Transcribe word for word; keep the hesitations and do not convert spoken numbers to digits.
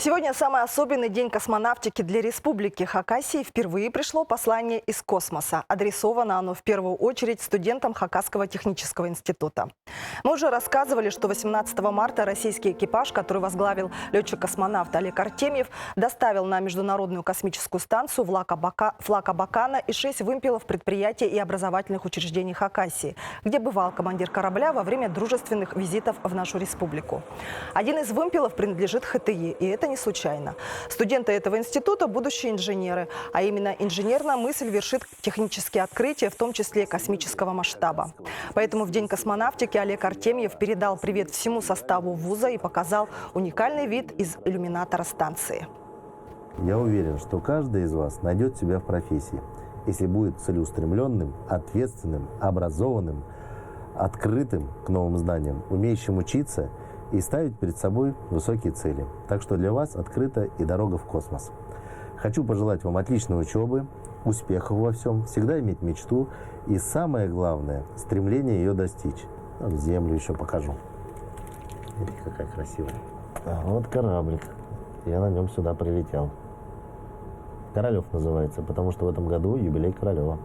Сегодня самый особенный день космонавтики для республики. Хакасии впервые пришло послание из космоса. Адресовано оно в первую очередь студентам Хакасского технического института. Мы уже рассказывали, что восемнадцатого марта российский экипаж, который возглавил лётчик-космонавт Олег Артемьев, доставил на Международную космическую станцию флаг Абака-, флаг Абакана и шесть вымпелов предприятий и образовательных учреждений Хакасии, где бывал командир корабля во время дружественных визитов в нашу республику. Один из вымпелов принадлежит Х Т И, и это не случайно. Студенты этого института — будущие инженеры, а именно инженерная мысль вершит технические открытия, в том числе космического масштаба. Поэтому в День космонавтики Олег Артемьев передал привет всему составу вуза и показал уникальный вид из иллюминатора станции. Я уверен, что каждый из вас найдёт себя в профессии, если будет целеустремлённым, ответственным, образованным, открытым к новым знаниям, умеющим учиться и ставить перед собой высокие цели. Так что для вас открыта и дорога в космос. Хочу пожелать вам отличной учёбы, успехов во всём, всегда иметь мечту и, самое главное, стремление её достичь. Там землю ещё покажу. Смотри, какая красивая. А вот кораблик. Я на нём сюда прилетел. Королёв называется, потому что в этом году юбилей Королёва.